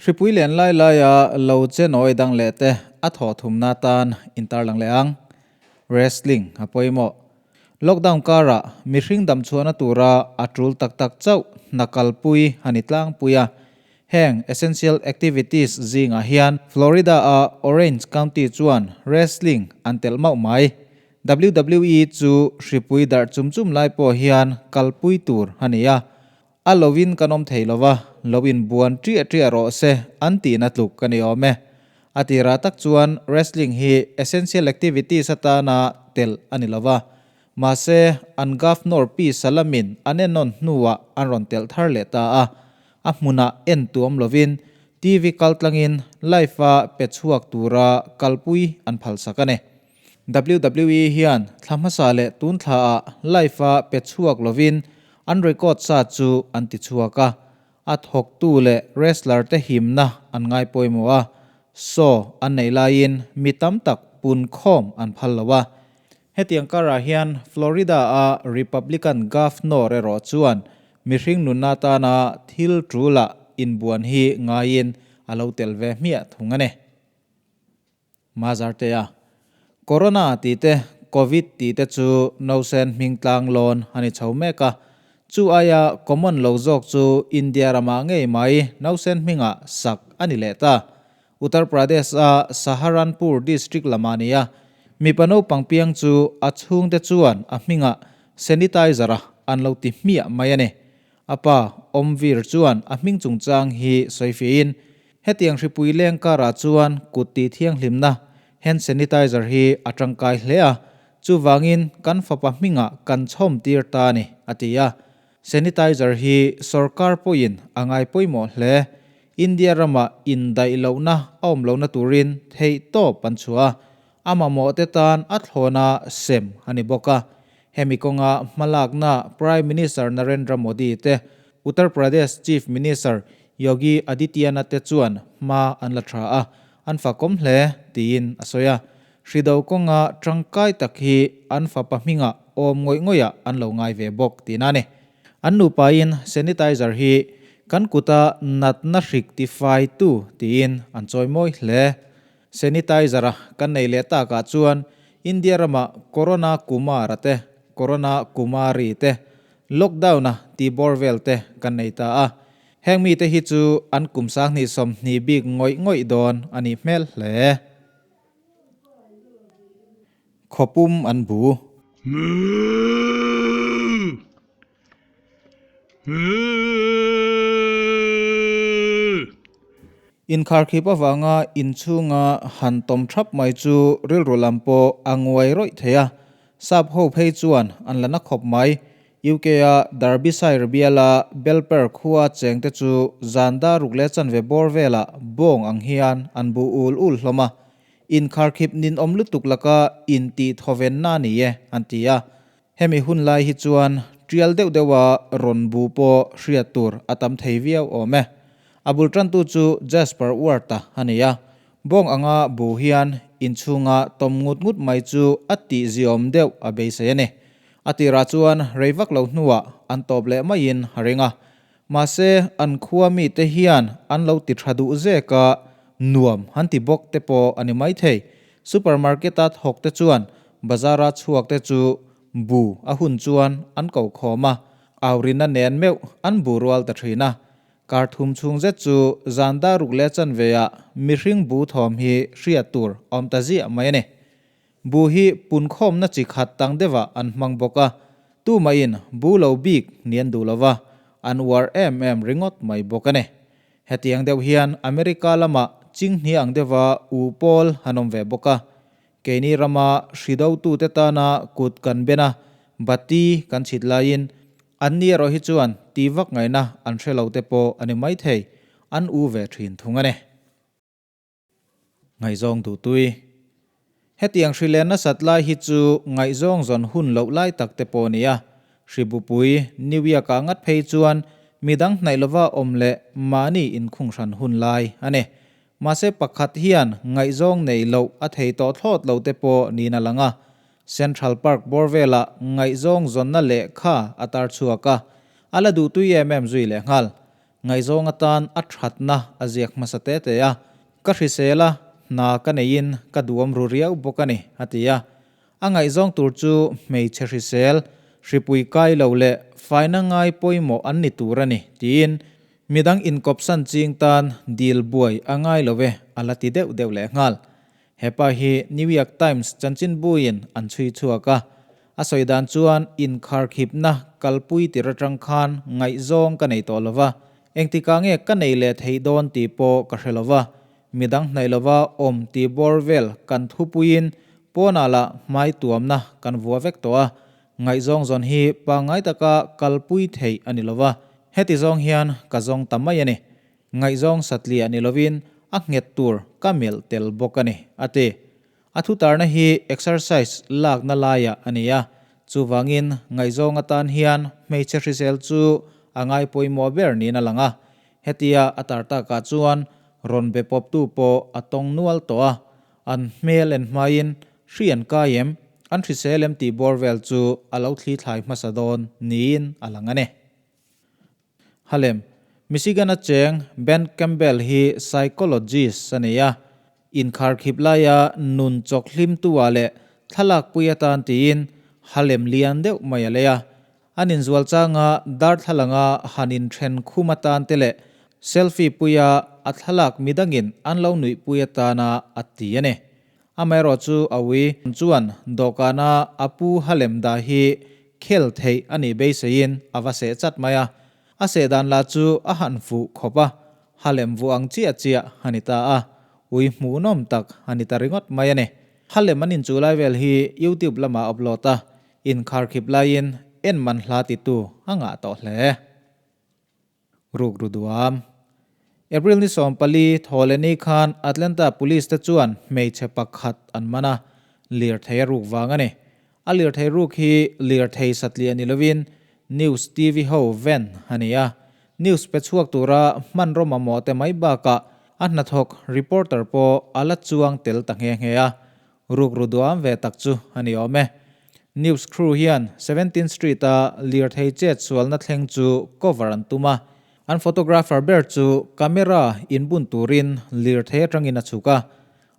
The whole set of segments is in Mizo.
Hripui len lai laia lo che nawi dang leh te a thawh thumna tan intarlang leh ang. Wrestling a pawimawh. Lockdown karah mihring damchhuahna tura a tul tak tak chauh hna kalpui a ni tlangpui a. Heng essential activities zingah hian Florida-a Orange County chuan wrestling an telh mauh mai. WWE chu hripui darh chum chum lai pawh hian kalpui tur a ni a. A loin kan awm thei lo va, lo inbuan ṭiah ṭiah rawh se an tihna tluk ka ni awm e. A tirah tak chuan wrestling hi essential activities atana telh a ni lo va, mahse an Governor Pi Salamin an ennawn hnuah an rawn telh thar leh ta a. A hmunah en tuam lovin TV kaltlangin live-a pe chhuak tura kalpui an phalsak a ni. WWE hian thla hmasa leh tun thlaah live-a pe chhuak lovin an record sa chu an ti chhuak a, a thawktu leh wrestler te himna an ngai pawimawh a, show an neih laiin mi tam tak pun khawm an phal lo a. Hetiang karah hian Florida-a Republican Governor erawh chuan mihring nunna atana thil ṭulah inbuan hi ngaiin a lo tel ve hmiah thung a ni. Mazartea, Corona tih te, Covid tih te chu nausen hming tlang lawn a ni chho mek a. Chu aia common lo zawk chu India ramah ngei mai nausen hmingah sak a ni leh ta. Uttar Pradesh-a Saharanpur district lamah a ni a. Mipa naupang piang chu a chhungte chuan a hmingah sanitizer-a an lo ti hmiah mai a ni. A pa, Omveer chuan a hming chungchang hi sawi fiahin, Hetiang hripui leng karah chuan kut tih thianghlimna, hand sanitizer, hi a tangkai hle a, chuvangin kan fapa hmingah kan chhawm tir ta a ni, a ti a. Sanitizer hi sorkar pawhin a ngai pawimawh hle. India ramah indaih lohna a awm lohna turin theihtawp an chhuah a, a mamawhte tan a thlawna sem a ni bawk a. Hemi kawnga hmalakna Prime Minister Narendra Modi te, Uttar Pradesh Chief Minister Yogi Adityanath te chuan hma an la tha a, an fakawm hle tiin a sawi a. Hrido kawnga tangkai tak hi an fapa hmingah awm ngawih ngawihah an lo ngai ve bawk tihna a ni. An nupain sanitizer hi kan kuta natna hrik tifaitu tiin an chawimawi hle. Sanitizer-a kan nei leh takah chuan India rama Corona Kumar-a te, Corona Kumari te, Lockdown-a tih bawr vel te kan nei ta a. Heng mite hi chu an kum sanghnih 20 bik ngawih ngawih dawn a nih hmel hle. Khawpum an bu. Inkharkhip avanga inchhunga han tawm thap mai chu rilru lam pawh a nguai rawih thei a, sap ho phei chuan an la na khawp mai. UK-a Derbyshire biala Belper khua chengte chu zan dar ruk leh chanve bawr velah bawng ang hian an bu ul ul hlawm a, inkharkhip ninawm lutuk laka intih thawvenna a ni e, an ti a. Hemi hun lai hi chuan tial deuh deuha rawn bu pawh hriat tur a tam thei viau awm e. A bul tantu chu Jasper Ward-a a ni a, bawng anga bu hian inchhunga tawm ngut ngut mai chu a tih ziawm deuh a beisei a ni. A tirah chuan rei vak lo hnuah an tawp leh maiin a ring a. Mahse, an khua mite hian an lo ti tha duh zek a, nuam han ti bawk te pawh a ni maithei. Supermarket-a thawk te chuan bazar-a chhuak te chu bu a hun chuan an ko khawm a, aurina nen meuh an bu rual ta thin a. Kar thum chhung zet chu zan dar ruk leh chanve-ah mihring bu thawm hi hriat tur a awm ta ziah mai a ni. Bu hi punkhawmna chi khat tang deuhah an hmang bawk a, tumahin bu lo bik ni an duh lova, an uar em em ringawt mai bawk a ni. Hetiang deuh hian America lamah chinghnia ang deuha u pawl an awm ve bawk a. Keini rama hri dotute tana kut kan ben a, bati kan chhit laiin anni erawh hi chuan ti vak ngaihna an hre lo te pawh a ni maithei, an u ve thin thung a ni. Ngaihzawng duhtui. Hetiang hri len nasat lai hi chu ngaihzawng zawn hun loh lai tak te pawh a ni a. Hri bupui New York-ah ngat phei chuan midang hnaih lova awm leh mahni inkhung hran hun lai a ni. Mahse pakhat hian ngaihzawng nei loh a thei tawh thlawt lo te pawh niin a lang a. Central Park bawr velah ngaihzawng zawnna lehkha a tar chhuak a, a la duhtui em em zui lehnghal. Ngaihzawng atan a thatna a ziak hmasa te te a. Ka hrisel a, hna ka neiin ka duam ru riau bawk a ni, a ti a. A ngaihzawng tur chu hmeichhe hrisel, hripui kai lo leh faina ngai pawimawh an ni tur a ni, tiin midang inkawpsan ching tan dil buai a ngai lo e, a la ti deuh deuh lehnghal. Hepa hi New York Times chanchinbuin an chhui chhuak a, a sawi dan chuan inkharkhipna kalpui tir atang khan ngaihzawng ka nei tawh lo va, engtikah nge ka nei leh theih dawn tih pawh ka hre lo va, midang hnaih lova awm tih bawr vel kan thupuiin pawnah lah hmai tuamna kan vua vek tawh a, ngaihzawng zawn hi pangngai taka kalpui theih a ni lo va, heti zawng hian ka zawng ta mai a ni. Ngaihzawng satliah ni lovin a nghet tur ka melh tel bawk a ni, a ti. A thutarna hi exercise lakna laiah a ni a, chuvangin ngaihzawng atan hian hmeichhe hrisel chu a ngai pawimawh ber niin a lang a. Hetia a tar takah chuan rawn be pawptu pawh a tawng nual tawh a, an hmel en hmain hri an kai em, an hrisel em tih bawr vel chu a lo thli thlai hmasa dawn niin a lang a ni. Halem, Michigan-a cheng Ben Campbell hi psychologist a ni a, inkharkhip laia nun chawk hlimtu-ah leh thlalakpui atan tiin Halem lian deuh mai a lei a. An inzual changa darthlalanga han inthen khum atan te leh selfie puia a thlalak midangin an lo nuihpui atana a ti a ni. Amaherawh chu a ui chuan dawhkana a pu Halem dah hi khel theih a nih beiseiin a va seh chat mai a. A seh dan lah chu a han fuh khawp a, Halem vuah ang chiah chiah a ni ta a, ui hmuhnawm tak a ni ta ringawt mai a ni. Halem an inchuh lai vel hi YouTube lamah upload a, inkharkhip laiin en man hla titu a ngah tawh hle. Rukru duam. April ni 14 Thawhleni khan Atlanta Police te chuan hmeichhe pakhat an man a, lirthei a ruk vang a ni. A lirthei ruk hi lirthei satliah ni lovin News TV ho van a ni a. News pe chhuak tura hmanraw mamawh te mai bakah a hnathawk reporter pawh a la chuang tel ta nghe nghe a. Rukru duam ve tak chu a ni awm e. News crew hian 17th Street-a lirthei chet sualna thleng chu cover an tum a. An photographer ber chu camera inbun turin lirthei atangin a chhuk a.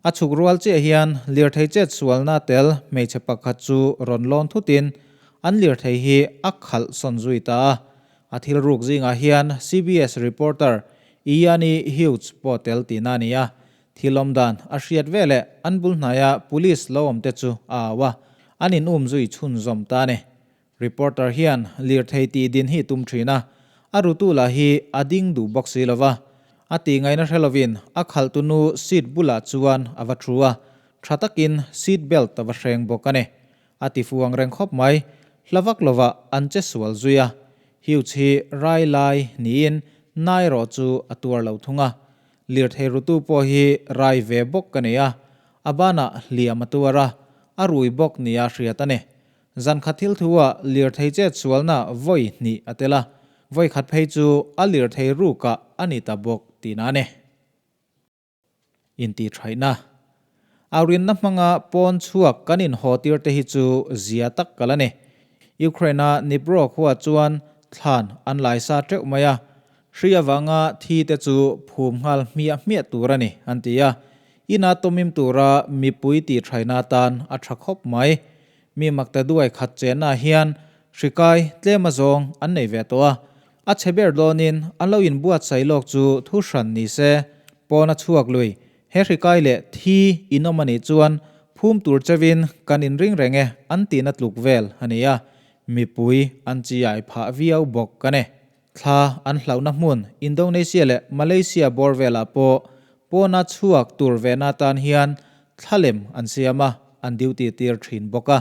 A chhuk rual chiah hian lirthei chet sualna tel hmeichhe pakhat chu rawn lawn thutin an lirthei hi a khalh sawn zui ta a. A thil ruk zingah hian CBS reporter Iyani Hughes pawh tel tihna a ni a. Thil awm dan a hriat veleh an bul hnaia police lo awm te chu a au a, an in um zui chhunzawm ta a ni. Reporter hian lirthei tih din hi tum thin a, a rutu lah hi a ding duh bawk si lova. A tih ngaihna hre lovin a khalhtu nu seat bulah chuan a va thu a, tha takin seat belt a va hreng bawk a ni. A ti fu ang reng khawp mai, hla vak lovah an che sual zui a. Hughes hi rai lai niin nai erawh chu a tuar lo thung a. Lirthei rutu pawh hi rai ve bawk ka nei a, a banah hliam a tuar a, a rui bawk nia hriat a ni. Zan khat thil thu-ah lirthei chet sualna vawi hnih a tel a, vawi khat phei chu a lirthei rukah a ni ta bawk tihna a ni. Intihṭhaihna. Aurinna hmanga pawn chhuak kan inhaw tir te hi chu zia tak kal a ni. Ukraine-a Dnipro khua chuan thlan an lai sa teuh mai a, Hri avanga thi te chu phum nghal hmiah hmiah tur a ni, an ti a. Ina tawmim tura mipui tih thaina atan a tha khawp mai. Mi makta duai khat chenna hian hri kai tlem azawng an nei ve tawh a. A chhe ber dawnin an lo inbuatsaih lawk chu thu hran ni se. Pawna chhuak lui, he hri kai leh thi inawm a nih chuan phum tur chevin kan inring reng e an tihna tluk vel a ni a. Mipui an chiai phah viau bawk a ni. Thla an hlauhna hmun Indonesia leh Malaysia bawr velah pawh pawna chhuak tur vehna atan hian thlalem an siam a, an duty tir thin bawk a.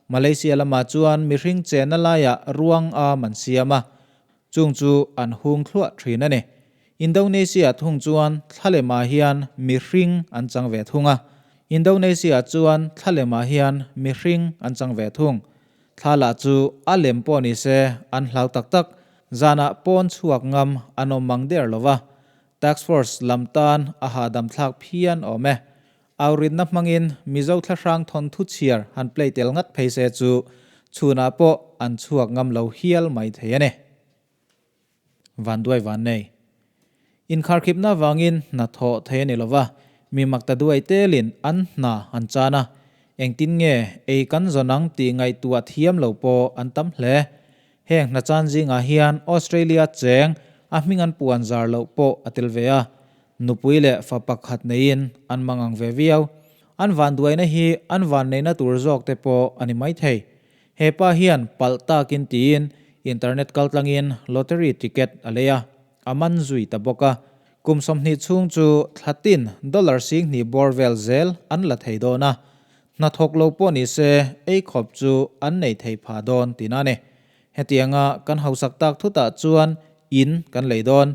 Malaysia lamah chuan mihring chenna laiah ruang am an siam a, chung chu an hung thluah thin a ni. Indonesia thung chuan thlalemah hian mihring an chang ve thung a. Indonesia chuan thlalemah hian mihring an chang ve thung. Thla lah chu a lem pawh ni se an hlau tak tak, zanah pawn chhuak ngam an awm mang der lo va, Task Force lam tan a hahdam thlak phian awm e. Aurinna hmangin Mizo thlahrang thawnthu chhiar han play tel ngat phei se chu chhunah pawh an chhuak ngam lo hial mai thei a ni. Vanduai Vannei. Inkharkhipna avangin hna thawh thei a ni lo va, mi mak ta duai telin an hna an chan a, engtin nge ei kan zawn ang tih ngaihtuah thiam lo pawh an tam hle. Heng hna chan zingah hian Australia cheng a hming an puan zar loh pawh a tel ve a, nupui leh fa pakhat neiin an mangang ve viau. An vanduaina hi an vanneihna tur zawk te pawh a ni maithei. He pa hian palh takin tiin internet kaltlangin lottery ticket a lei a, a man zui ta bawk a. Kum 20 chhung chu thla tin dollar 2000 bawr vel zel an la thei dawn a, hnathawk lo pawh ni se ei khawp chu an nei thei pha dawn tihna a ni. Hetianga kan hausak tak thutah chuan in kan lei dawn,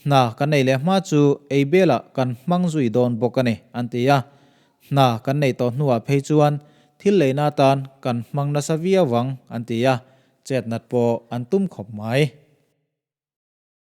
hna kan nei leh hma chu ei belah kan hmang zui dawn bawk a ni, an ti a. Hna kan nei tawh hnuah phei chuan thil leina atan kan hmang nasa viau vang, an ti a, chet nat pawh an tum khawp mai.